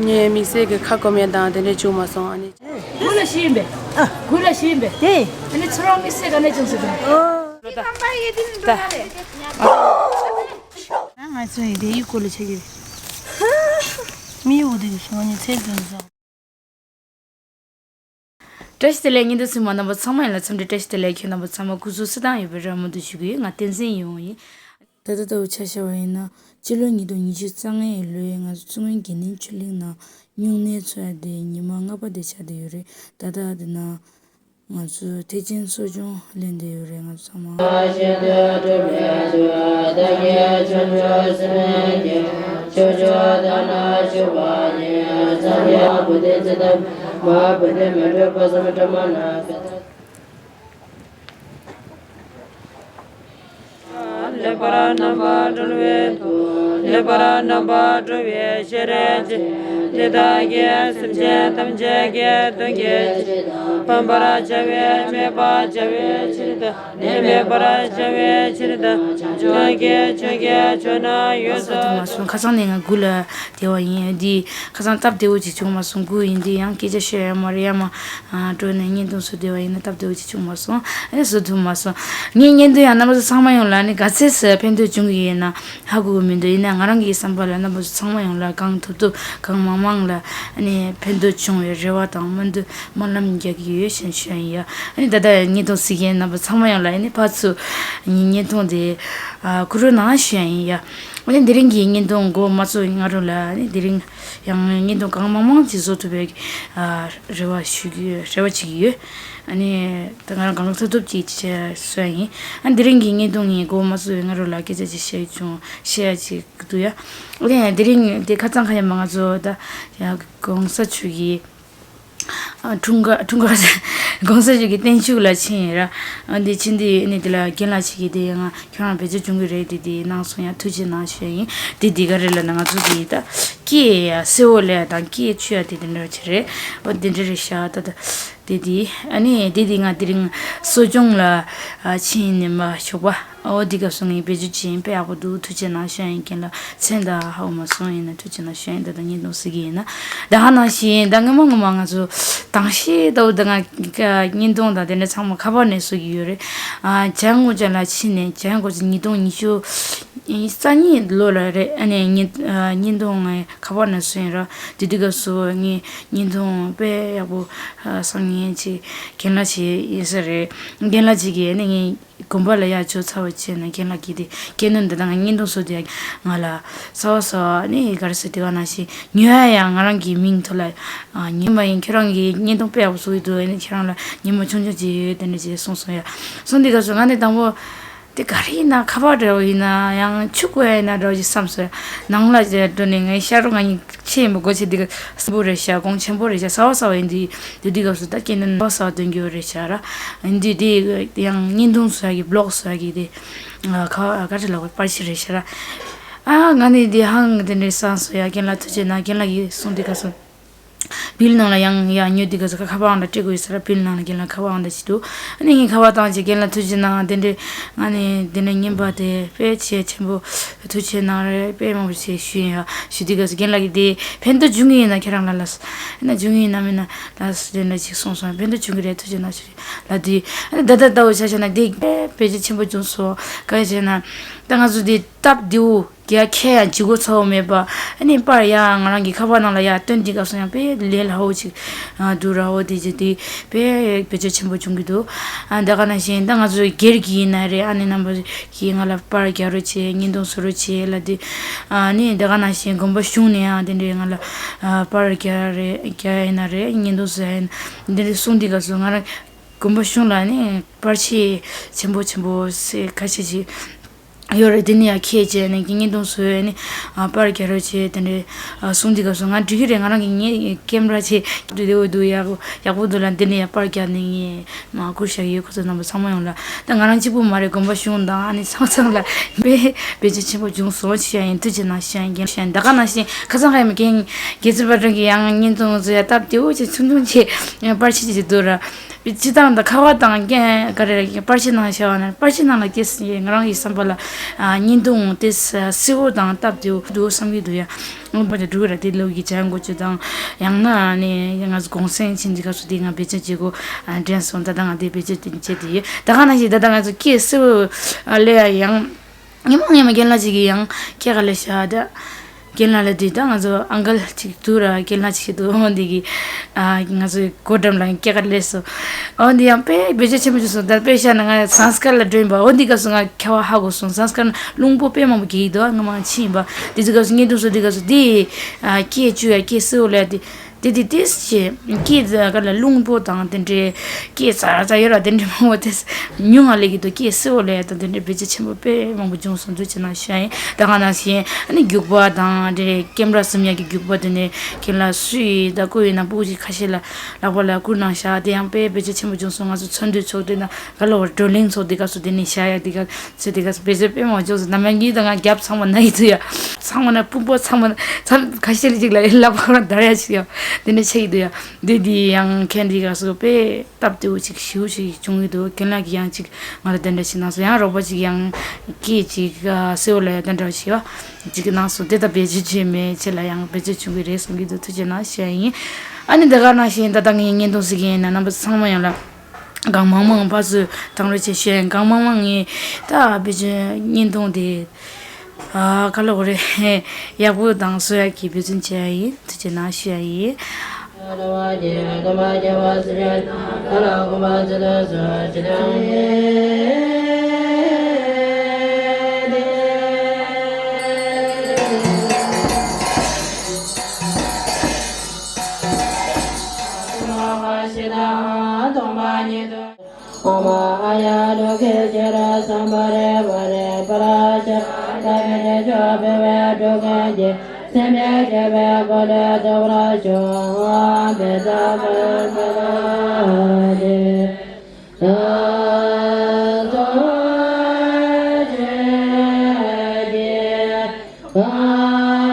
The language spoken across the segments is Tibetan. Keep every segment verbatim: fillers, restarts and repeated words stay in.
ངའི་དམིགས་བསལ་གྱི་ཁ་སྐོམ་ཡས་དང་དེ་འདྲས་བྱུང་མ་སོང་། ཨ་ནི། དགུ་ལ་བཞི་ཡིན་པས། དགུ་ལ་བཞི་ཡིན་པས། དེ། ཨ་ནི་ཚུར་རང་དམིགས་བསལ་ག་ནས་བྱུང་ཟེར་དང་། ད། ང་ཚོ་ཡི་དེ་ཡི་སྐོར་ལ་ཆ་གི་རེད། མི་ཡི་འུ་དེ་གི་སོང་ནི་ཚེ་འཛིན་ས། བཀྲ་ཤིས་བདེ་ལེགས། ཉིན་དུ་སུན་མ་རྣམ་པ་ཚང་མ་ཡིན་ལ་འཚམས་འདྲི་བཀྲ་ཤིས་བདེ་ལེགས། ཁྱེད་རྣམ་པ་ཚང་མ་སྐུ་གཟུགས་བསིལ་ཐང་ཡོད་པའི་རེ་བ་མུ་མཐུད་ཞུ་གི་ཡོད། ང་བསྟན་འཛིན་ཡིན་ཡོང་ཡིན། ད་ལྟ་ལྟ་བུ་ཆ་བཞག་པ་ཡིན་ན་སྤྱི་ལོ་ཉིས་སྟོང་ཉི་ཤུ་རྩ་ལྔའི་ལོའི་ང་ཚོ་མཚོ་སྔོན་དགེ་ལྡན་ཆོས་གླིང་ནང་སྨྱུང་གནས་འཚོགས་ཡ་དེ་ཉི་མ་ལྔ་པ་དེ་ཆགས་བསྡད་ཡོད་རེད། ད་ལྟ་དེ་ན་ང་ཚོ་ཐེག་ཆེན་གསོ་སྦྱོང་ལེན་བསྡད་ཡོད་རེད། ང་ཚོ་ཚང་མ། ལེགས་པར་རྣམ་པར་གྲོལ་བའི་ཐོག་ལེགས་པར་རྣམ་པར་གྲོལ་བའི་ཤེས་རབ་ཀྱིས། འདི་དག་གི་སེམས་ཅན་ཐམས་ཅད་ཀྱི་དོན་གྱི་ཕྱིར་དང་། ཕམ་པར་བྱ་བའི་སྨོད་པར་བྱ་བའི་ཕྱིར་དང་། ནད་མེད་པར་བྱ་བའི་ཕྱིར་དང་། བྱང་ཆུབ་ཀྱི་ཕྱོགས་ཀྱི་མཆོག་ནི་འོད་སྲུང་། མ་སོང་། ཁ་སང་ནས་ང་དགུ་ལ་བསྡད་པ་ཡིན། འདི་ཁ་སང་སྟབས་བདེ་བོ་ཅིག་བྱུང་མ་སོང་། དགུ་ཡིན་དུས་ཡང་སྐད་ཆ་བཤད་ཡ་མ་རེད། ཡ་མ་འགྲོ་ནས་བརྙན་ཐུང་བཟོ་བསྡད་པ་ཡིན་ན་སྟབས་བདེ་བོ་ཅིག་བྱུང་མ་སོང་། ཨ་ནི་བཟོ་ཐུབ་མ་སོང་། ངའི་བརྙན་ཐུང་ཡང་རྣམ་པ་ཚོ་ཚང་མ་ཡོང་ལ་ནི་ག་ཚད་ཕན་ཐོགས་བྱུང་གི་ཡོད་ན་ཧ་གོ་གི་མི་འདུག་ཡིན་ན་ང་རང་གི་བསམ་པ་ལ་རྣམ་པ་ཚོ་ཚང་མ་ཡོང་ལ་གང་ཐུབ་ཐུབ་གང་མང་མང་ལ་ཨ་ནི་ཕན་ཐོགས་བྱུང་བའི་རེ་བ་དང་སྨོན་འདུན་སྨོན་ལམ་རྒྱག་གི་ཡོད་ཞེས་ཞུ་ཡ་ཡིན། ཡ་ཨ་ནི་ད་ལྟ་བརྙན་ཐུང་གཟིགས་མཁན་རྣམ་པ་ཚང་མ་ཡོང་ལ་ཨ་ནི་ཕར་ཚུར་བརྙན་ཐུང་དེ་ཨ་བསྐུར་རོགས་གནང་ཞུ་ཡ་ཡིན། ཡ་ཨ་ནི་དེ་རིང་གི་བརྙན་ཐུང་འགོ་མ་ཚུགས་སྔ་དྲོ་ལ་ཨ་ནི་དེ་རིང་ཡང་བརྙན་ཐུང་གང་མང་མང་ཅིག་བཟོ་ཐུབ་པའི་ཨ་རེ་བ་ཞུ་གི་ཡོད། རེ་བ་བྱེད་ཀྱི་ཡོད། ཨ་ནི་ད་ང་རང་གང་ཐུབ་ཐུབ་ཅིག་བྱས་བཟོ་ཡ་ཡིན། ཨ་ནི་དེ་རིང་གི་བརྙན་ཐུང་ངའི་འགོ་མ་ཚུགས་པའི་སྔ་དྲོ་ལ་སྐད་ཆ་ཅིག་བཤད་བྱུང་བཤད་ཡ་ཅིག་འདུག་ཡ། ཨ་ནི་དེ་རིང་དེ་ཁ་སང་ཁ་ཉིན་མ་ང་ཚོ་ད་ཡ་གོང་ས་མཆོག་གི་ཨ་འཁྲུངས་སྐར་འཁྲུངས་སྐར་གོང་ས་མཆོག་གི་བརྟན་བཞུགས་ལ་ཕྱིན་ཡིན་ར། ཨ་འདི་ཕྱིན་དུས་ཨ་ནི་དེ་ལ་རྒན་ལགས་ཅིག་གིས་དེ་ང་ཁྱོད་རང་བེད་སྤྱོད་བྱུང་གི་རེད། དེ་དེ་གནང་སོང་། ཡ་ཐུགས་རྗེ་གནང་ཞུ་ཡ་ཡིན། དེ་འདི་ག་རེད་ལབ་ན་ང་ཚོ་གི་ད་སྐད་ཡ་གསལ་བོ་ལས་དང་སྐད་ཆུ་ཡ་དེ་དེ་འདྲ་ཅིག་རེད། འོ་དེ་འདྲ་རེད་ཤག་ད་ད་དེ་དེ་ཨ་ནི་དེ་དེ་ང་དེ་རིང་གསོ་སྦྱོང་ལ་ཨ་ཕྱིན་ནས་མ་ཞོགས་པ། འོ་འདི་སྐབས་སུ་ངས་བེད་སྤྱོད་བྱས་ཡིན། དཔེ་ཡག་པོ་འདུག་ཐུགས་རྗེ་གནང་ཞུ་ཡ་ཡིན། རྒན་ལགས་མཚན་དང་ཧ་གོ་མ་སོང་། ཡིན་ན་ཐུགས་རྗེ་གནང་ཞུ་ཡ་ཡིན། ད་ལྟ་བརྙན་ཐུང་གཟིགས་ཀྱི་ཡིན་ན་ད་ག་ནང་བཞིན་ད་སྔོན་མ་སྔོན་མ་ང་ཚོ་དང་ཤེས་ལྟ་བུ་ད་ང་བརྙན་ཐུང་དང་དེ་འདྲ་ཚང་མ་ཁ་པར་ནས་བཟོ་གི་ཡོད་རེད། ཨ་བྱང་ངོ་ཅ་ལག་ཕྱིན་ནས་བྱང་ངོ་ཅ་ཉིས་སྟོང་ཉི་ཤུ་རྩ་གཉིས་ལོ་ལ་རེད། ཨ་ནས་བརྙན་ཨ་བརྙན་ཐུང་ངས་ཁ་པར་ནས་བཟོས་ཡིན་ར། དེ་དུས་སྐབས་སུ་ངས་བརྙན་ཐུང་དཔེ་ཡག་པོ་ཨ་བཟོ་མཁན་ཅིག་རྒན་ལགས་ཅིག་ཡིན་ས་རེད། རྒན་ལགས་ཅིག་གིས་ཨ་ནི་ངའི་དགོན་པ་ལ་ཡར་འབྱོར་ཚར་བ་བྱས་ནས་རྒན་ལགས་ཀྱིས་དེ་སྐད་ནོར་འདི་དང་བརྙན་ཐུང་བཟོ་དེ་ང་ལ་གསར་པ་གསར་པ་ཨ་ནི་ག་རེ་ཟེར་དེ་ག་ནང་བཞིན་ཉོ་ཡ་ཡང་ང་རང་གི་མིང་ཐོག་ལ་ཨ་ཉོས་པ་ཡིན། ཁྱེད་རང་གིས་བརྙན་ཐུང་དཔེ་ཡག་པོ་བཟོ་གི་འདུག་ཨ་ནི་ཁྱེད་རང་ལ་ཉི་མ་ཆུང་ཆུང་ཅིག་ཡོད་དེ་འདྲ་ཅིག་གསུངས་སོང་ཡ། སོང་དུས་སྐབས་སུ་ང་ནི་དང་པོ། དེ་ག་རེ་ཡིན་ན་ཁ་པར་འདྲ་བོ་ཡིན་ན་ཡང་ཆུ་བསྐོལ་ཡ་ཡིན་ན་འདྲ་བོ་ཞིག་བསམ་སོང་། ནང་ལ་འགྲོ་ནས་ངའི་ཤ་རུ་ང་གཉིས་ཆེ་ཡིན་པ་སྒོ་ཕྱེ་དུས་སྐབས་སུ་སྲིན་པོ་རེད་ཤག་གོང་ཆེན་པོ་རེད་ཤག་གསར་པ་གསར་པ་ཡིན་དུས་དེ་དུས་སྐབས་སུ་ད་སྐད་ནི་གསར་པ་གསར་པ་འདོན་རྒྱུ་རེད་ཤག་ར། ཡིན་དུས་དེ་ཡང་བརྙན་ཐུང་བཟོ་ཡ་གི་བི་ལོག་བཟོ་ཡ་གི་དེ་ཁ་ག་རེ་ལབ་དགོས། པར་ཆས་རེད་ཤག་ར། ཨ་ང་ནི་དེ་ཧང་དེ་འདྲའི་བསམ་སོང་ཡ། རྒན་ལགས་ཐུགས་རྗེ་གནང་། རྒན་ལགས་ཀྱིས་གསུངས་དུས་སྐབས་སུ། བིལ་ནང་ལ་ཡང་ཡང་ཉོ་དུས་སྐབས་སུ་ཁ་པར་ཨང་གྲངས་སྤྲད་དགོས་ཡོད་ས་ར། བིལ་ནང་ལ་རྒན་ལགས་ཁ་པར་ཨང་གྲངས་ཅིག་འདུག་ཨ་ནི་ངས་ཁ་པར་བཏང་བྱས་རྒན་ལགས་ཐུགས་རྗེ་གནང་། དེ་འདྲའི་ང་ནི་དེ་འདྲའི་རྔན་པ་དེ་དཔེ་ཆེ་ཆེན་པོ་ཐུགས་རྗེ་གནང་རེད། དཔེ་མང་པོ་ཞིག་ཞུས་ཡིན་ཡ། ཞུ་དུས་སྐབས་སུ་རྒན་ལགས་ཀྱིས་དེ་ཕན་ཐོགས་བྱུང་གི་ཡིན་ན་ཁྱེད་རང་ལ་ལབ་སོང་། ཨ་ནི་བྱུང་གི་ཡིན་ན་མིན་ན་ལབ་སོང་། དེ་འདྲ་ཅིག་གསུངས་སོང་། ཕན་ཐོགས་བྱུང་གི་རེད། ཐུགས་རྗེ་གནང་ཞུ་རེད་ལབ་དུས། ཨ་ནི་ད་ལྟ་ལྟ་བུ་ཆ་བཞག་ན་དེ་དཔེ་བེད་སྤྱོད་ཆེན་པོ་བྱུང་སོང་། ག་རེ་བྱས་ན་ད་ང་ཚོ་དེ་སྟབས་བདེ་བོ། རྒྱ་ཁྱེད་ཡང་ལྗིད་ཁོག་ཚ་བོ་མེད་པ། ཨ་ནི་པར་ཡ་ང་རང་གི་ཁ་པར་ནང་ལ་ཡ་བཏོན་དུས་སྐབས་སུ་ཡང་དཔེ་ལས་སླ་བོ་ཅིག་ཨ་འདུག་ར། འོ་དེ་ཅིག་དེ་དཔེ་བེད་སྤྱོད་ཆེན་པོ་བྱུང་གི་འདུག་ཨ་ད་ག་ནང་བཞིན་ད་ང་ཚོ་སྒེར་གྱི་ཡིན་ན་རེད། ཨ་ནི་རྣམ་པ་གིས་ང་ལ་པར་རྒྱག་རོགས་བྱེད། བརྙན་ཐུང་བཟོ་རོགས་བྱེད་ལབ་དུས། ཨ་ནི་ད་ག་ནང་བཞིན་དགོན་པ་གཞུང་ནས་ཡང་དེ་འདྲའི་ང་ལ་ཨ་པར་རྒྱག་རེད། རྒྱག་ཡིན་ན་རེད། བརྙན་ཐུང་བཟོ་ཡ་ཡིན་ན་དེ་འདྲའི་གསུངས་དུས་སྐབས་སུ་ང་རང་དགོན་པ་གཞུང་ལ་ནི་པར་ཆས་ཆེན་པོ་ཆེན་པོ་སེ་ཁ་ཤས་ཅིག་ཡོད་རེད། དེ་ནས་ཡང་ཁྱེད་བྱས་ནས་ཀྱི་བརྙན་ཐུང་བཟོས་ནས་ཨ་པར་རྒྱག་རོགས་བྱེད་དེ་འདྲའི་ཨ་གསུངས་དུས་སྐབས་སུ་ང་འགྲིག་གི་རེད། ང་རང་གི་ངའི་ཀེམ་ར་ཆེ་འདུག་བདེ་བོ་འདུག་ཡག་པོ་ཡག་པོ་འདུག་ལ། འདི་ནས་ཡང་པར་རྒྱག་ནས་ངས་མ་བསྐུར་བཞག་ཡོད། ཁོ་ཚོ་རྣམ་པ་ཚང་མ་ཡོང་ལ། ད་ང་རང་གཅིག་པུ་མ་རེད། དགོན་པ་གཞུང་དང་ཨ་ནི་ཚང་ཚང་ལ་དཔེ་བེད་སྤྱོད་ཆེན་པོ་བྱུང་སོང་ཞུ་ཡ་ཡིན། ཐུགས་རྗེ་གནང་ཞུ་ཡ་ཡིན། རྒན་ཞུ་ཡ་ཡིན། ད་ག་ནང་བཞིན་ཁ་སང་ཁ་ཡ་མི་རྒན་རྒན་ཚུལ་པ་ཀྲང་གི་ཡང་བརྙན་ཐུང་བཟོ་ཡ་སྟབས་བདེ་བོ་ཆེ་ཆུང་ཆུང་ཆེ་པར་ཆས་ཅིག་འདུག་ར། སྤྱིར་བཏང་ད་ཁ་བ་དང་རྐྱེན་ག་རེ་རེད། པར་ཆས་ནང་བཞག་པ་ན། པར་ཆས་ནང་ལ་སྐྱེས་ང་རང་གི་བསམ་པ་ལ་ཨ་བརྙན་ཐུང་དེ་གསལ་བོ་དང་སྟབས་བདེ་བོ་འདུག་བསམ་གྱི་འདུག་ཡ། ཨོ་བ་ཅིག་འགྲོ་གི་ར། དེ་ལོ་གི་བྱ་འགོ་ཅུ་དང་ཡང་ན་ནི་ང་ཚོ་གུང་སེང་ཕྱིན་དུས་སྐབས་སུ་དེ་ང་བེད་སྤྱོད་བྱེད་དགོས་དྲན་སོང་། ད་ལྟ་ང་དེ་བེད་སྤྱོད་དེ་བྱེད་དེ་ཡོད། ད་ག་ནང་བཞིན་ད་ལྟ་ང་ཚོ་སྐད་གསལ་བོ་ལས་ཡ་ཡང་ཉི་མ་ཉི་མ་རྒན་ལགས་ཅིག་གིས་ཡང་སྐད་ག་ལེ་ཤ་ད། རྒན་ལགས་ལ་དུས་ད་ང་ཚོ་ཨང་ཀལ་ཅིག་འདུག་ར། རྒན་ལགས་ཅིག་འདུག་འོ་འདི་གི་ཨ་ང་ཚོའི་སྒོ་འགྲམ་ལ་སྐད་ག་སླེབས་སོང་། འོ་འདི་ཡང་དཔེ་བེད་སྤྱོད་ཆེན་པོ་བྱུང་སོང་། ད་དཔེ་བཞག་ན་ང་ཟངས་དཀར་ལ་འགྲོ་ཡིན་པ། འོ་འདི་སྐབས་སུ་ང་ཁ་བ་ཧ་གོ་སོང་། ཟངས་དཀར་ན་རླུང་བུ་དཔེ་མང་པོ་རྒྱག་གི་འདུག་ང་མང་ཕྱིན་ཡིན་པ། དེ་ཚོ་སྐབས་སུ་བརྙན་ཐུང་བཟོ་དུས་སྐབས་སུ་འདི་ཨ་སྐད་བཅུག་ཡ་སྐད་གསལ་བོ་ལས་དེ། དེ་དེ་དེ་ཞེས་སྐད་ག་ལ་རླུང་བུ་དང་དེ་འདྲའི་སྐད་ཙར་ཙར་ཡོད་ར། དེ་འདྲའི་མང་པོ་དེ་ཉུང་ང་ལེགས་ཀྱི་འདུག་སྐད་གསལ་བོ་ལས་དང་དེ་འདྲའི་བེད་སྤྱོད་ཆེན་པོ་དཔེ་མང་པོ་བྱུང་སོང་འདུག་ཅེས་ན་ཤ་ཡིན། ད་ག་ནང་བཞིན་ཨ་ནི་རྒྱུག་པ་དང་དེ་འདྲའི་ཀེམ་ར་བཟུང་ཡག་གི་རྒྱུག་པ་དེ་ནས་ཁྱེད་ལ་སུས་ད་བསྐུར་ཡོད་ན་སྤུ་གུ་ཅིག་ཁ་ཤས་ལ་ལག་པ་ལ་བསྐུར་གནང་ཤག་དེ་ཡང་དཔེ་བེད་སྤྱོད་ཆེན་པོ་བྱུང་སོང་། ང་ཚོ་ཚོགས་འདུ་ཚོགས་དུས་ན་ག་ལ་བར་བགྲོ་གླེང་ཚོགས་དུས་སྐབས་སུ་དེ་ནས་བཞག་ཡག་དེ་ག་ཚེ་དེ་ག་བེད་སྤྱོད་དཔེ་མང་བྱུང་སོང་། ནམ་ཡང་གཉིས་དང་ང་རྒྱབ་ཚང་མ་ན་ཡི་ཚུ་ཡ། ཚང་མ་ན་དཔུང་པ་ཚང་མ་ན་ཚང་ཁ་ཤས་ལ་ཅིག་ལ་ལབ་ཁོ་རང་འདར་ཡ་ཞིག་ཡ། དེ་འདྲ་ཆགས་ཀྱི་འདུག་ཡ། འདི་འདི་ཡང་ཁྱེད་འདི་ག་སོ་དཔེ་སྟབས་བདེ་བོ་ཅིག་ཞེ་པོ་ཅིག་བྱུང་གི་འདུག་རྒན་ལགས་ཀྱིས་ཡང་ཅིག་ང་ལ་དེ་འདྲ་ཞིག་གནང་སོང་། ཡང་རོགས་པ་ཅིག་ཡང་སྐད་ཅིག་གསལ་བོ་ལ་ཡ་དེ་འདྲ་ཞིག་ཡ་ཅིག་གནང་སོང་། དེ་ད་བེད་སྤྱོད་བྱས་མེད་ཅེས་ལ་ཡང་བེད་སྤྱོད་བྱུང་གི་རེད་བསམ་གྱི་འདུག་ཐུགས་རྗེ་གནང་ཞུ་ཡ་ཡིན། ཨ་ནི་འདི་ག་ནང་བཞིན་ད་ལྟ་ངས་བརྙན་ཐུང་གཟིགས་མཁན་ཡིན་ན་རྣམ་པ་ཚང་མ་ཡོང་ལ། གང་མང་མང་ཕར་ཚུར་བཏང་རོགས་བྱེད་ཞུ་ཡ་ཡིན། གང་མང་མང་ངས་ད་བེད་སྤྱོད་བརྙན་ཐུང་དེ་ཨ་ག་ལ་འོ་རེད། ཡག་པོ་དང་བཟོ་ཡག་གི་འབད་བརྩོན་བྱེད་ཡ་ཡིན། ཐུགས་རྗེ་གནང་ཞུ་ཡ་ཡིན། ཨོཾ་ཨཱ་ཡ་ལོ་ཀེ་ཤྭ་ར་སཾ་བ་རེ་བ་རེ་པཱ་ར་ཤ་ཏ་བི་ནེ་ཤྭ་བྷེ་ཝེ་ཌཱུ་ཀེ་ཏེ་སེམས་པའི་དགེ་བའི་སྒོ་ལས་ཐོབ་པར་ཤོག་ཨོཾ་བེ་ས་བ་ས་ཏེ་ས་ཏོ་ཅེ་ཏེ་ག་ཏེ་བྷ་ཝ་ཡེ།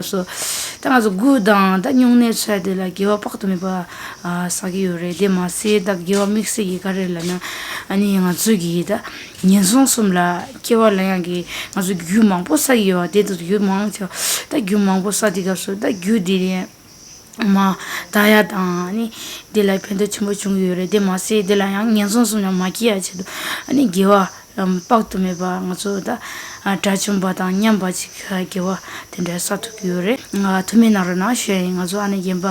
སོ། ད་ང་ཚོ་དགུ་དང་ད་སྨྱུང་གནས་ཚོ་དེ་ལ་དགེ་བ་དཔག་ཏུ་མེད་པ་ཨ་བསགས་ཀྱི་ཡོད་རེད། དེ་མ་ཟད་ད་དགེ་བ་དམིགས་བསལ་གྱི་ག་རེ་ལབ་ན། ཨ་ནི་ང་ཚོ་གི་ད་ངན་སོང་གསུམ་ལ་སྐྱེ་བ་ལེན་ཡག་གི་ང་ཚོ་རྒྱུ་མང་པོ་བསགས་ཀྱི་ཡོད་པ། དེ་ད་རྒྱུ་མང་ཆེ་བ་ད་རྒྱུ་མང་པོ་བསགས་དེ་སྐབས་སུ་ད་རྒྱུ་དེ་མ་དག་ཡ་དང་ཨ་ནི་དེ་ལ་ཕན་ཐོགས་ཆེན་པོ་བྱུང་གི་ཡོད་རེད། དེ་མ་ཟད་དེ་ལ་ཡང་ངན་སོང་གསུམ་ཡང་མ་སྐྱེ་ཡ་ཆེད་དུ་ཨ་ནི་དགེ་བ་དཔག་ཏུ་མེད་པ་ང་ཚོ་ད་དགྲ་བཅོམ་པ་དང་མཉམ་པ་ཅིག་དགེ་བ་དེ་འདྲ་བསགས་ཐུབ་ཀྱི་ཡོད་རེད། ང་ཐུགས་སྨོན་གནང་རོགས་གནང་ཞུ་ཡ་ཡིན། ང་ཚོ་ཨ་ནེ་རྒན་པ་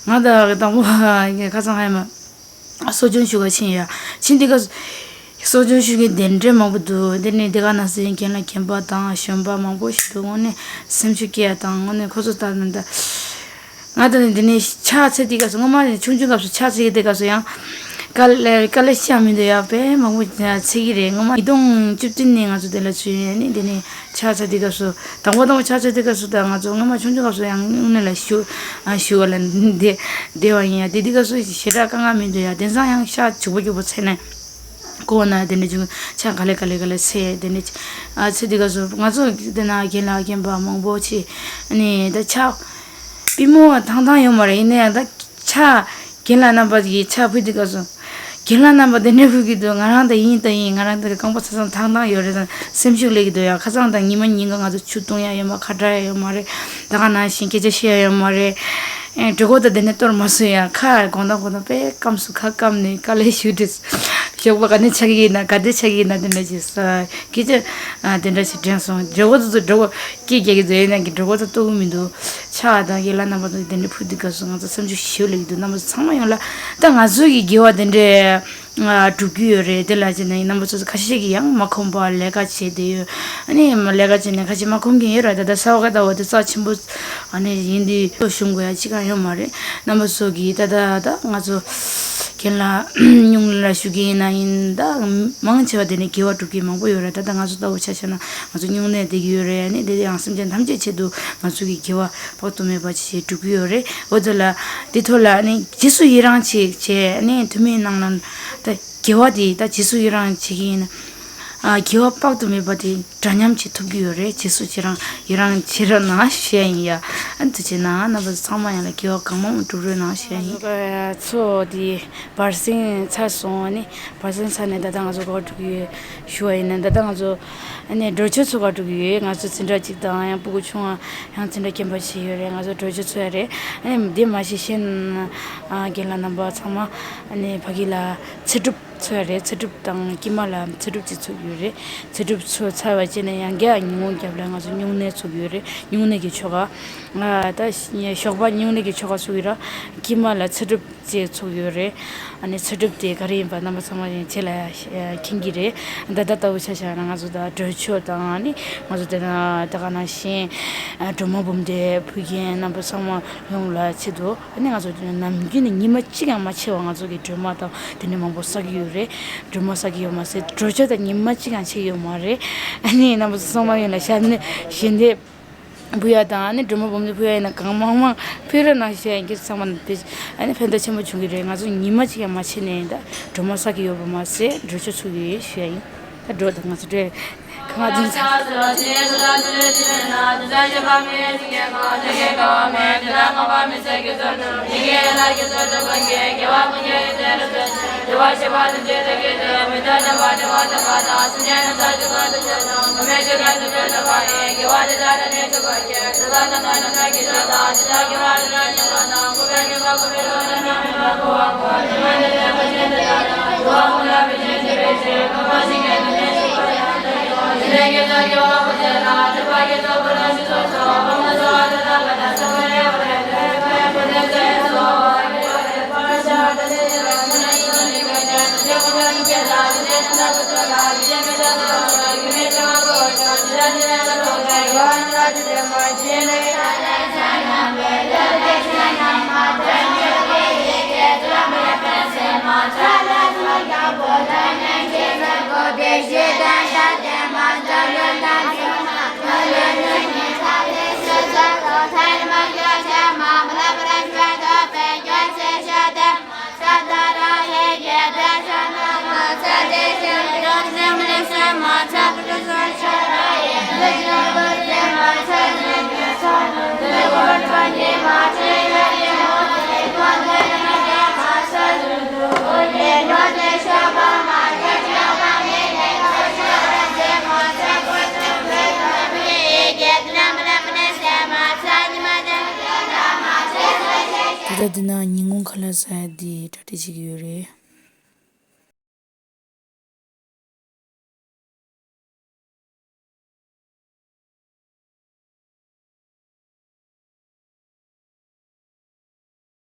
ང་ད་དང་པོ་ཁ་སང་ཧ་མ་གསོ་སྦྱོང་ཞུ་ག་ཕྱིན་ཡ། ཕྱིན་དེ་ག་གསོ་སྦྱོང་ཞུ་མཁན་དེ་འདྲ་མང་པོ་འདུག་དེ་ནས་དེ་ག་ན་སེ་རྒན་ལགས་རྒན་པ་དང་གཞོན་པ་མང་པོ་ཞིག་འདུག་དངོས་གནས་སེམས་ཤུགས་སྐྱེ་ཡ་དང་དངོས་གནས་ཁོ་ཚོ་ལྟ་ན་ད། ང་ད་ནི་འདི་ནས་ཕྱག་འཚལ་དུས་སྐབས་སུ་སྔོན་མ་ཆུང་ཆུང་སྐབས་སུ་ཕྱག་འཚལ་གྱི་དུས་སྐབས་སུ་ཡང་དཀའ་ལས་དཀའ་ལས་ཤ་མི་འདུག་ཡ། དཔེ་མང་པོ་འཚལ་གྱི་རེད། སྔོན་མ་ཉིས་སྟོང་བཅུ་བདུན་ནས་ང་ཚོ་དེ་ལ་ཚུད་ཡོད་ནི། འདི་ནས་ཕྱག་འཚལ་དུས་སྐབས་སུ་དང་པོ་དང་པོ་ཕྱག་འཚལ་དུས་སྐབས་སུ་ད་ང་ཚོ་སྔོན་མ་ཆུང་ཆུང་སྐབས་སུ་ཡང་དངོས་གནས་ལ་ཞུ་ཞུ་བ་ལ་འདི་བསྡད་པ་ཡིན་ཡ། དེ་དུས་སྐབས་སུ་ཞེ་དྲག་དཀའ་ངལ་མི་འདུག་ཡ། དེང་སང་ཡང་ཕྱག་ཕྱུག་པོ་ཕྱུག་པོ་འཚལ་ནས་གོ་ན་དེ་འདྲ་བྱུང་། ཕྱག་ག་ལེ་ག་ལེ་ག་ལེ་འཚལ་དེ་འདྲ་འཚལ་དུས་སྐབས་སུ་ང་ཚོ་དེ་ན་རྒན་ལགས་རྒན་པ་མང་པོ་ཆེ་ནས་ད་ཕྱག་པུས་མོ་ཐང་ཐང་ཡོད་མ་རེད། ཡིན་ན་ཡང་ད་ཕྱག་རྒན་ལགས་རྣམ་པ་ཡིས་ཕྱག་ཕུལ་དུས་སྐབས་སུ་ རྒན་ལགས་རྣམ་པ་དེ་འདྲ་ཕུལ་གྱི་འདུག་ང་རང་ད་ཡིན་ད་ཡིན། ང་རང་ད་རྐང་པ་ཚ་ཚང་ཐང་ཐང་ཡོད་རེད། ད་སེམས་ཤུགས་སླེབས་ཀྱི་འདུག་ཡ། ཁ་སང་ད་ཉི་མ་ཉིན་གང་ང་ཚོ་ཆུ་བཏུང་ཡ་ཡོད་མ། ཁ་བྲལ་ཡ་ཡོད་མ་རེད། ད་ག་ནང་བཞིན་སྐད་ཆ་བཤད་ཡ་ཡོད་མ་རེད། ཨེ། གྲོད་ཁོག་ད་དེ་ནས་གཏོར་མ་སོང་ཡ། ཁ་དགོང་དག་དགོང་དག་དཔེ་སྐམ་སོང་། ཁ་སྐམ་ནས་དཀའ་ལས་ཞུ་འདྲི། ཞོགས་པ་ག་ནས་ཆགས་ཀྱི་ཡིན་ན། ག་དེ་ཆགས་ཀྱི་ཡིན་ན། དེ་འདྲ་ཞིག་ས། སྐད་ཆ་ཨ་དེ་འདྲ་ཞིག་དྲན་སོང་། གྲོད་ཁོག་ཏུ་གྲོད་ཁོག་སྐད་རྒྱག་གི་འདུག་ཡིན་ན་གི་གྲོད་ཁོག་ཏུ་གཏོར་གི་མི་འདུག་ཕྱག་དང་རྒན་ལགས་རྣམ་པ་དང་དེ་འདྲ་ཕུལ་དུས་སྐབས་སུ་ང་ཚོ་སེམས་ཤུགས་ཞེ་པོ་སླེབས་ཀྱི་འདུག་རྣམ་པ་ཚོ་ཚང་མ་ཡོང་ལ། ད་ང་ཚོ་གི་དགེ་བ་དེ་འདྲ་ཨ་སྒྲུབ་ཀྱི་ཡོད་རེད། དེ་ལ་བྱས་ནས་རྣམ་པ་ཚོ་ཁ་ཤས་ཀྱིས་ཡང་མ་ཁོམ་པ་ལས་ཀ་བྱས་བསྡད་ཡོད། ཨ་ནི་ལས་ཀ་བྱས་ནས་ཁ་ཤས་མ་ཁོམ་མཁན་ཡོད་རེད། ད་ལྟ་གསར་པ་ཁ་ལྟ་བུ་དེ་རྩ་ཆེན་པོ་ཨ་ནི་ཡིན་དུས་ཞུམ་དགོས་ཡ་གཅིག་ཀྱང་ཡོད་མ་རེད། རྣམ་པ་ཚོ་གིས་ད་ལྟ་ད་ང་ཚོ་རྒན་ལགས་སྨྱུང་གནས་ལ་ཞུགས་ཀྱི་ཡིན་ན་ཡིན། ད་མང་ཆེ་བ་དེ་ནི་དགེ་བ་སྒྲུབ་མཁན་མང་པོ་ཡོད་རེད། ད་ལྟ་ང་ཚོ་ལྟ་བུ་ཆ་བཞག་ན་ང་ཚོ་སྨྱུང་གནས་བསྡད་ཀྱི་ཡོད་རེད། ཨ་ནི་དེ་ཡང་སེམས་ཅན་ཐམས་ཅད་ཆེད་དུ་ང་ཚོ་གི་དགེ་བ་དཔག་ཏུ་མེད་པ་ཅིག་སྒྲུབ་ཀྱི་ཡོད་རེད། འོ་དེ་ལ་དེ་ཐོག་ལ་ཨ་ནི་རྗེས་སུ་ཡི་རང་ཅིག་བྱས། ཨ་ནི་ཐུན་མིན་ནང་ལ་ད་དགེ་བ་དེ་ད་རྗེས་སུ་ཡི་རང་བྱེད་ཀྱི་ཡིན་ན། ཨ་དགེ་བ་དཔག་ཏུ་མེད་པ་དེ་འདྲ་མཉམ་བྱེད་ཐུབ་ཀྱི་ཡོད་རེད། རྗེས་སུ་ཡི་རང་ཡི་རང་བྱེད་རོགས་གནང་ཞུ་ཡ་ཡིན་ཡ། ཨ་ནི་ཐུགས་རྗེ་གནང་། རྣམ་པ་ཚོ་ཚང་མ་ཡང་ལ་དགེ་བ་གང་མང་མང་སྒྲུབ་རོགས་གནང་ཞུ་ཡ་ཡིན། ཚོ་དེ་བར་གསེང་ཚར་སོང་། ཨ་ནི་བར་གསེང་ཚར་ནས་ད་ལྟ་ང་ཚོ་ག་པར་འགྲོ་གི་ཡོད་ཞུ་བ་ཡིན་ན། ད་ལྟ་ང་ཚོ་ཨ་ནི་གྲོས་ཆོད་འཚོགས་ག་འགྲོ་གི་ཡོད། ང་ཚོ་འཛིན་གྲྭ་གཅིག་དང་ཡང་སྤུ་གུ་ཆུང་བ་ཡང་འཛིན་གྲྭ་རྒན་པ་ཞིག་ཡོད་རེད། ང་ཚོ་གྲོས་ཆོད་འཚོགས་ཡ་རེད། ཨ་ནི་དེ་མ་གཞི་གཞན་ཨ་རྒན་ལགས་རྣམ་པ་ཚང་མ་ཨ་ནི་ཕ་གི་ལ་ཚེ་སྒྲུབ་འཚོགས་ཡ་རེད། ཚེ་སྒྲུབ་དང་དཀྱིལ་མ་ལ་ཚེ་སྒྲུབ་ཅིག་འཚོགས་ཡོད་རེད། ཚེ་སྒྲུབ་འཚོགས་ཚར་བ་བྱས་ནས་ཡང་བསྐྱར་ཉིན་གུང་རྒྱབ་ལ་ང་ཚོ་སྨྱུང་གནས་འཚོགས་ཡོད་རེད། སྨྱུང་གནས་ཀྱི་ཆོ་ག་ཨ་ད་ཞོགས་པ་སྨྱུང་གནས་ཀྱི་ཆོ་ག་འཚོགས་ཡོད་ར། དཀྱིལ་མ་ལ་ཚེ་སྒྲུབ་ཅེས་འཚོགས་ཡོད་རེད། ཨ་ནི་ཚེ་སྒྲུབ་དེ་ག་རེ་ཡིན་པ་རྣམ་པ་ཚང་མ་ཡང་རྗེས་ལ་ཡ་མཁྱེན་གྱི་རེད། ད་ལྟ་ལྟ་བུ་ཆ་བཞག་ན་ང་ཚོ་ད་གྲོས་ཆོད་དང་། ཨ་ནི་ང་ཚོ་དེ་ན་ད་ག་ནང་བཞིན་སྒྲོལ་མ་འབུམ་སྡེ་ཕུལ་མཁན་རྣམ་པ་ཚང་མ་ཡོངས་ལ་ཆེད་དུ། ཨ་ནི་ང་ཚོ་ནམ་རྒྱུན་ནས་ཉི་མ་གཅིག་ཀྱང་མ་ཆད་པར་ང་ཚོ་གི་སྒྲོལ་མ་དང་དེ་འདྲ་མང་པོ་བསགས་ཀྱི་ཡོད་རེད། སྒྲོལ་མ་བསགས་ཀྱི་ཡོད་མ་ཟད་གྲོས་ཆོད་དང་ཉི་མ་གཅིག་ཀྱང་ཆད་ཡོད་མ་རེད། ཨ་ནི་རྣམ་པ་ཚོ་ཚང་མ་ཡོངས་ལ་ཞལ་ནས་ཞལ་འདེབས་ཕུལ་ཡ་དང་། ཨ་ནི་སྒྲོལ་མ་འབུམ་སྡེ་ཕུལ་ཡ་ཡིན་ན་གང་མང་མང་ཕུལ་རོགས་གནང་ཞུ་ཡ་ཡིན། ཁྱེད་ཚང་མ་དེ་ཨ་ནི་ཕན་ཐོགས་ཆེན་པོ་བྱུང་གི་རེད། ང་ཚོ་ཉི་མ་གཅིག་ཀྱང་མ་ཆད་ནས་ད་སྒྲོལ་མ་བསགས་ཀྱི་ཡོད་པ་མ་ཟད་གྲོས་ཆོད་ཚུགས་ཀྱི་ཡོད་ཞུ་ཡ་ཡིན། ད་འགྲོ་ད་ང་ཚོ་འགྲོ། ཁ་ང་ཚོ་ཚ། དེ་ལྟར་དེ་ན་ཉིན་གུང་ཁ་ལག་ཟ་ཡ་འདི་གྲ་སྒྲིག་བྱེད་ཀྱི་ཡོད་རེད།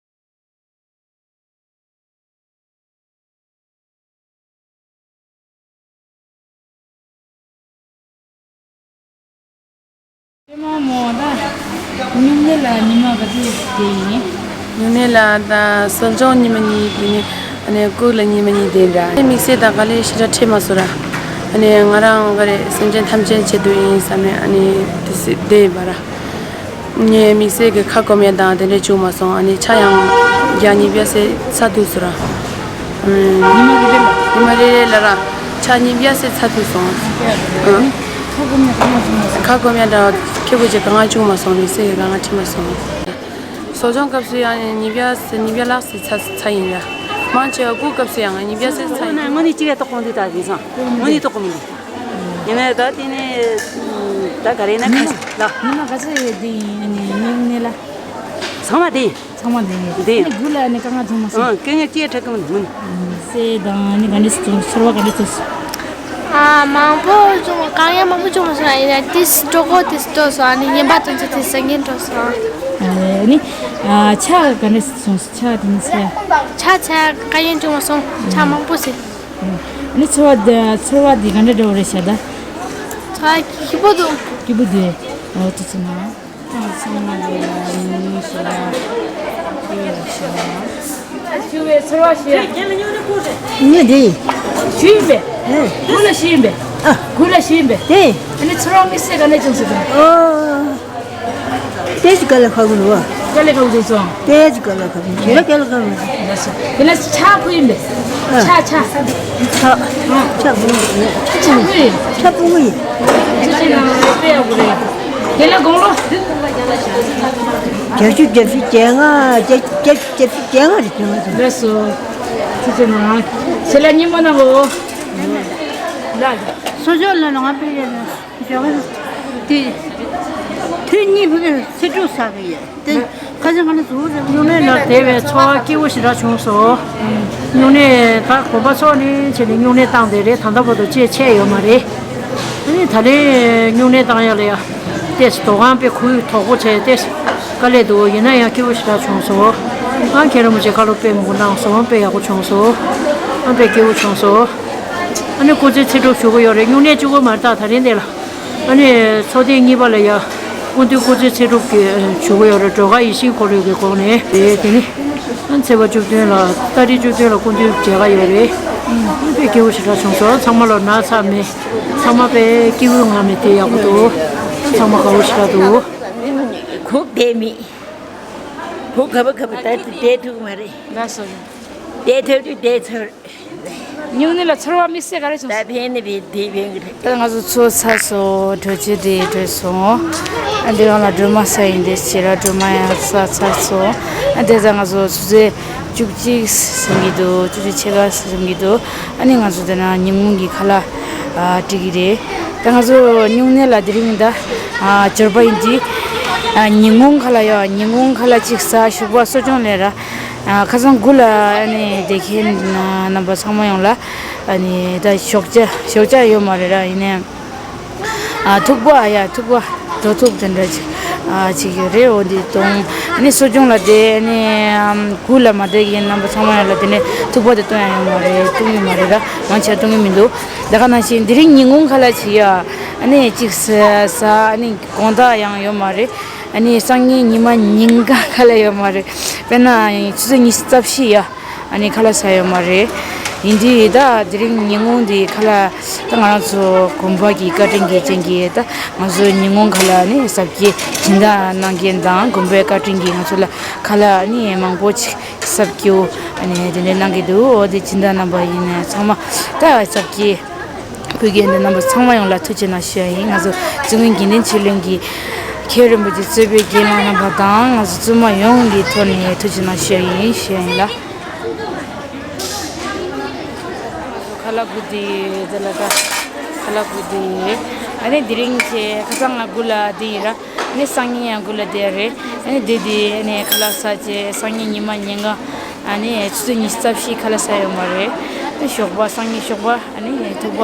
ཉུང་ནས་ལ་ཉི་མ་ག་ཚོད་དེ་ཡིན། ཉུང་ནས་ལ་ད་གསོ་སྦྱོང་ཉི་མ་གཉིས། དེ་ནས་ཨ་ནི་སྐུ་ལ་ཉི་མ་གཉིས་དེ་འདྲ། དམིགས་བསལ་དང་ག་ལེ་ཞེ་དྲག་ཁྲིད་མ་སོང་ར། ཨ་ནི་ང་རང་ག་རེ་སེམས་ཅན་ཐམས་ཅད་ཆེད་དུ་ཡིན་བསམ་ནས་ཨ་ནི་དེ་སྲིད་བསྡད་ཡིན་པ་ར། ངས་དམིགས་བསལ་གྱི་ཁ་སྐོམ་ཡ་དང་དེ་འདྲས་བྱུང་མ་སོང་། ཨ་ནི་ཆ་ཡང་བརྒྱ་ཉིས་བརྒྱ་ཟེར་ཚ་ཐུབ་སོང་ར། ཉི་མ་རེ་རེ་ལ། ཉི་མ་རེ་རེ་ལ་ར་ཆ་ཉིས་བརྒྱ་ཟེར་ཚ་ཐུབ་སོང་། ཨང་། ཁ་སྐོམ་ཡ་འདྲ་ཁེ་པོ་ཅིག་གང་བྱུང་མ་སོང་། དམིགས་བསལ་གྱི་གང་ཁྲིད་མ་སོང་། གསོ་སྦྱོང་སྐབས་སུ་ཡང་ཉིས་བརྒྱ་ཟེར་ཉིས་བརྒྱ་ལྷག་ཟེར་ཚ་ཚ་ཡིན་ར། མང་ཆེ་བ་སྐུ་སྐབས་སུ་ཡང་ཉིན་བརྒྱ་ཚེ་ཚ་ཡིན། དངོས་གནས་གཅིག་ཡ་ཏོག་གོང་དུ་ད་དེང་སང་དངོས་གནས་ཏོག་གོ་མི་འདུག་ཡིན་ན་ད་དེ་ནས་ད་ག་རེ་ན་ཁ་ལ། ཉི་མ་ག་ཚོད་ཡོད་དེ་ཡིན་ནི་ལ། ཚང་མ་དེ། ཚང་མ་དེ་ནི་དེ་ཡིན། དགུ་ལ་ནི་དཀའ་ངལ་བྱུང་མ་སོང་། ཨང་དཀའ་ངལ་ཅི་ཡ་འཕྲད་ཀྱི་མི་འདུག་སེ་དང་ནི་ག་འདྲས་སོང་ཚོར་བ་ག་འདྲས་སོང་། ཨ་མང་པོ་བྱུང་། དཀའ་ངལ་མང་པོ་བྱུང་མ་སོང་། ཡིན་ན་དེ་སྤྲོ་གོ་དེ་སྤྲོ་སོང་། ཨ་ནི་ཉན་པ་དེ་ཚོ་དེ་སེང་གེ་འགྲོ་སོང་། ཨ་ནི་ཨ་ཆ་ག་འདྲས་སོང་། ཆ་དེ་ནི་ཚེ། ཆ་ཆ་དཀའ་ངལ་བྱུང་མ་སོང་། ཆ་མང་པོ་ཟིན། ཨ་ནི་ཚོར་བ་དེ་ཚོར་བ་དེ་ག་འདྲས་འདྲ་བོ་རེད་ཤག་ད། ཚོར་བ་སྐྱིད་པོ་འདུག་སྐྱིད་པོ་འདུག་འོ་དེ་ཚོ་ན། ཚང་མ་ལ་ཡང་ཉིན་ཞིག་ལ་ཡོད་ཞིག་ལ། ཞུ་བའི་ཚོར་བ་ཞུ་ཡ། ངས་འདི། ཞུ་ཡིན་པས། ཨེ། དགུ་ལ་ཞུ་ཡིན་པས། ཨ། དགུ་ལ་ཞུ་ཡིན་པས། དེ། ཨ་ནི་ཚོར་བ་དམིགས་བསལ་ག་ནས་བྱུང་སོང་། ཨོ། དེ་ཅི་ག་ལ་ཁ་གུ་ལ་བ། ག་ལ་ཁ་གུ་སོང་། དེ་ཅི་ག་ལ་ཁ་གུ་ལ་ཁ་གུ་ལ། དེ་ལ་ཆ་ཁུ་ཡིན་པས། ཆ་ཆ། ཆ། ཆ་བུ། ཆ་ཁུ་ཡིན། ཆ་བུ་ཡིན། ཆ་ཆ་ན་དཔེ་ཡག་པོ་རེད། དེ་ལ་དགུང་ལོ། བརྒྱད་ཅུ་བརྒྱད་ཅུ་བརྒྱད་ལྔ་བརྒྱད་བརྒྱད་བརྒྱད་ཅུ་བརྒྱད་ལྔ་རེད། བརྒྱད་ལྔ་རེད། ལགས་སོ། ཆུ་ཚོད་ནང་ཚེ་ལ་ཉིན་མོ་ནང་གོ། ལ། སོ་ཅོག་ལ་ལོང་ང་ཕེ་ཡ་ན་ཇོ་ག་དེ་དུས་གཉིས་ཕུ་གེ་ཚེ་སྒྲུབ་ས་གི་ཡ་དེ་ཁ་ཚ་ང་ལ་ཟུག་རེད། སྨྱུང་གནས་ལ་བསྡད་པའི་ཚོར་བ་སྐྱིད་པོ་ཞེ་དྲག་བྱུང་སོང་། སྨྱུང་གནས་ད་དགོན་པ་ཚོགས་ནས་བྱས་ནས་སྨྱུང་གནས་བཏང་བསྡད་རེད། ད་ལྟ་བར་དུ་ཅེས་ཆད་ཡོད་མ་རེད། ཨ་ནི་ད་ལན་སྨྱུང་གནས་བཏང་ཡ་ལ་ཡ། ཏེས་དོ་ཁང་དཔེ་ཁུག་དོག་པོ་བྱས་ཏེས་དཀའ་ལས་འདུག་ཡིན་ན་ཡང་སྐྱིད་པོ་ཞེ་དྲག་བྱུང་སོང་། ཨ་མཁན་རིན་པོ་ཆེ་བཀའ་སློབ་དཔེ་མང་པོ་གནང་སོང་། དཔེ་ཡག་པོ་བྱུང་སོང་། ཨ་དཔེ་སྐྱིད་པོ་བྱུང་སོང་། ཨ་ནི་སྐུ་ཚེ་ཚེ་སྒྲུབ་ཞུ་གི་ཡོད་རེད། སྨྱུང་གནས་བཅུ་དགུ་མ་རེད་ད་ད་རིང་དེ་ལ། ཨ་ནི་ཚོགས་ཐེངས་གཉིས་པ་ལ་ཡ། སྐུ་མདུན་སྐུ་ཚེ་ཚེ་སྒྲུབ་ཀྱི་ཞུ་གི་ཡོད་རེད། སྒྲོལ་དཀར་ཡིད་བཞིན་འཁོར་ལོའི་གི་སྒོ་ནས་རེད། དེ་ནི། ཨ་ཚེས་པ་བཅུ་བདུན་ལ་ཏ་རིག་བཅུ་བདུན་ལ་སྐུ་མདུན་མཇལ་ཁ་ཡོད་རེད། ཨ་དཔེ་སྐྱིད་པོ་ཞེ་དྲག་བྱུང་སོང་། ཚང་མ་ལོ་ན་ཚ་མེད། ཚང་མ་དཔེ་སྐྱིད་པོའི་ངང་ནས་བསྡད་ཡག་པོ་འདུག་ཚང་མ་དགའ་པོ་ཞེ་དྲག་འདུག་ཁོག་བསྡད་མེད། བུ་ག་བ་ག་བ་ད་དུ་བསྡད་ཐུབ་མ་རེད། ལགས་སོ། བསྡད་ཐུབ་དུས་བསྡད་ཚར། སྨྱུང་གནས་ལ་ཚོར་བ་དམིགས་བསལ་ག་རེ་བྱུང་། ད་ཕན་ནི་བས་དེ་ཕན་གི་རེད། ད་ང་ཚོ་ཚོ་ཚར་སོང་། གྲོས་ཆོད་དེ་གྲོས་སོང་། ཨ་འདི་རང་ལ་སྒྲོལ་མ་ས་ཡིན་དེ་བྱེད་ར་སྒྲོལ་མ་ཡང་ས་ཚར་སོང་། ཨ་དེ་ད་ང་ཚོ་ཆུ་ཚོད་བཅུ་གཅིག་ཟིན་གྱི་འདུག་བཅུ་གཅིག་ཕྱེད་ཀ་ཟིན་གྱི་འདུག་ཨ་ནི་ང་ཚོ་དེ་ན་ཉིན་གུང་གི་ཁ་ལག་ཨ་སྒྲིག་གི་རེད། ད་ང་ཚོ་སྨྱུང་གནས་ལ་དེ་རིང་ད་ཨ་འབྱོར་པ་ཡིན་དུས་ཨ་ཉིན་གུང་ཁ་ལག་ཡོད། ཉིན་གུང་ཁ་ལག་གཅིག་ཟ། ཞོགས་པ་གསོ་སྦྱོང་ལས་ར། ཨ་ཁ་སང་དགུ་ལ་ཨ་ནི་བསྡད་མཁན་རྣམ་པ་ཚང་མ་ཡོང་ལ་ཨ་ནི་ད་ཞོགས་ཇ་ཞོགས་ཇ་ཡོད་མ་རེད་ར། ཡིན་ནའི་ཨ་ཐུག་པ་ཡ་ཐུག་པ་དོ་ཐུག་དེ་འདྲ་ཅིག་ཨ་ཅིག་ཡོད་རེད། འོ་འདི་གཏོང་ཨ་ནི་གསོ་སྦྱོང་ལ་བསྡད་ཨ་ནི་ཨམ་དགུ་ལ་མ་བསྡད་མཁན་རྣམ་པ་ཚང་མ་ཡོང་ལ་དེ་ནས་ཐུག་པ་དེ་གཏོང་ཡ་ཡོད་མ་རེད། གཏོང་གི་མ་རེད་ར། མང་ཆེ་བ་གཏོང་གི་མི་འདུག་ད་ག་ནང་བཞིན་དེ་རིང་ཉིན་གུང་ཁ་ལག་ཅིག་ཡ་ཨ་ནི་ཅིག་ཟ་ཟ་ཨ་ནི་དགོང་དག་ཡང་ཡོད་མ་རེད། ཨ་ནི་སང་ཉིན་ཉི་མ་ཉིན་གང་ཁ་ལག་ཡོད་མ་རེད། དཔེར་ན་ཆུ་ཚོད་ཉི་ཤུ་རྩ་བཞི་ཡ་ཨ་ནི་ཁ་ལག་ཟ་ཡོད་མ་རེད། ཡིན་དུས་ད་དེ་རིང་ཉིན་གུང་འདི་ཁ་ལག་ད་ང་རང་ཚོ་དགོན་པ་གི་བཀའ་དྲིན་གྱི་རྐྱེན་གྱིས་ད་ང་ཚོ་ཉིན་གུང་ཁ་ལག་ཨ་ནི་ཟབ་རྒྱས་སྦྱིན་བདག་གནང་མཁན་དང་དགོན་པའི་བཀའ་དྲིན་གྱིས་ང་ཚོ་ལ་ཁ་ལག་ཨ་ནི་མང་པོ་ཅིག་ཟབ་རྒྱས་ཨ་ནི་དེ་འདྲ་གནང་གི་འདུག་འོ་དེ་སྦྱིན་བདག་རྣམ་པ་ཡིན་ན་ཚང་མ་ད་ཟབ་རྒྱས། བོད་རྒྱལ་འདི་རྣམ་པ་ཚང་མ་ཡོངས་ལ་ཐུགས་རྗེ་གནང་ཞུ་ཡ་ཡིན། ང་ཚོ་བཙུན་མོའི་དགེ་འདུན་ཆོས་གླིང་གི་མཁན་རིན་པོ་ཆེ་གཙོས་པའི་རྒན་ལགས་རྣམ་པ་དང་ང་ཚོ་བཙུན་མ་ཡོངས་ཀྱི་ཐོག་ནས་ཐུགས་རྗེ་གནང་ཞུ་ཡ་ཡིན་ཞུ་ཡ་ཡིན་ལ། ཁ་ལག་དགུ་དེ་དེ་ལ་ད་ཁ་ལག་དགུ་དེ་ཨ་ནི་དེ་རིང་ཁྱེད་ཁ་སང་ང་དགུ་ལ་དེ་ཡིན་ར། ཨ་ནི་སང་ཉིན་ཡང་དགུ་ལ་དེ་རེད། ཨ་ནི་དེ་དེ་ཨ་ནི་ཁ་ལག་ཟ་བྱས་སང་ཉིན་ཉི་མ་ཉིན་གང་ཨ་ནི་ཆུ་ཚོད་ཉི་ཤུ་རྩ་བཞི་ཁ་ལག་ཟ་ཡོད་མ་རེད། ཨ་ནི་ཞོགས་པ་སང་ཉིན་ཞོགས་པ། ཨ་ནི་ཐུག་པ།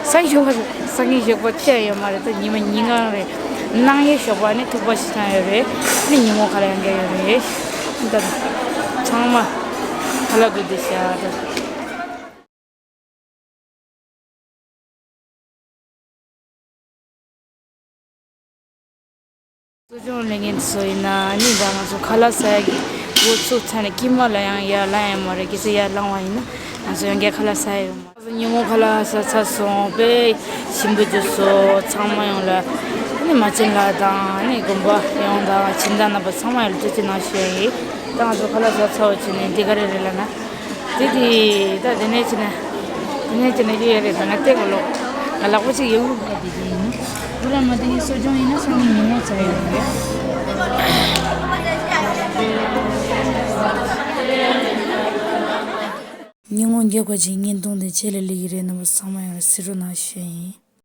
སང་ཞོགས་པ་སང་ཉིན་ཞོགས་པ་ཆད་ཡོད་མ་རེད། ད་ཉི་མ་ཉིན་གང་རེད། གནངས་ཉིན་ཞོགས་པ་ཨ་ནི་ཐུག་པ་ཞིག་བཏང་ཡོད་རེད། ཨ་ནི་ཉིན་མོ་ཁ་ལག་ཡང་རྒྱག་ཡོད་རེད། ད་ཚང་མ་ཁ་ལག་དགུ་དེ་བཞག་ད། གསོ་སྦྱོང་ལས་མཁན་ཚོ་ཡིན་ན་ཨ་ནི་ད་ང་ཚོ་ཁ་ལག་ཟ་ཡ་གི་འགོ་ཚུགས་ཚར་ནས་དཀྱིལ་མ་ལ་ཡང་ཡར་ལངས་ཡ་མ་རེད། གལ་སྲིད་ཡར་ལངས་པ་ཡིན་ན་ང་ཚོ་ཡང་བསྐྱར་ཁ་ལག་ཟ་ཡ་ཡོད་མ་རེད། ང་ཚོ་ཉིན་མོ་ཁ་ལག་ཟ་ཚར་སོང་། དཔེ་ཞིམ་པོ་བྱུང་སོང་། ཚང་མ་ཡོངས་ལ་ཨ་ནི་མ་བྱན་ལགས་དང་ཨ་ནི་དགོན་པ་ཡོངས་དང་སྦྱིན་བདག་རྣམ་པ་ཚང་མ་ཡོངས་ལ་ཐུགས་རྗེ་གནང་ཞུ་ཡ་ཡིན། ད་ང་ཚོ་ཁ་ལག་ཟ་ཚར་བ་བྱས་ནས་འདི་ག་རེ་རེད་ལབ་ན། དེ་དེ་ད་དེ་ནས་ཕྱིན་ན། དེ་ནས་ཕྱིན་ན་ཡོད་ཡ་རེད། ད་ང་བལྟས་གོ་ལོ། ང་ལག་པ་ཅིག་ཡོད་རུང་ད་དེ་དེ་ཡིན། བུ་ར་མ་དེ་ནི་གསོ་སྦྱོང་ཡིན་ན་སང་ཉིན་ཉིན་མོ་ཚར་ཡོད་རེད། སྙིང་པོ་རྒྱབ་ཁ་ཅིག་བརྙན་ཐུང་དེ་རྗེས་ལ་སླེབས་ཀྱི་རེད། རྣམ་པ་ཚང་མ་ཡང་གཟིགས་རོགས་གནང་ཞུ་ཡིན།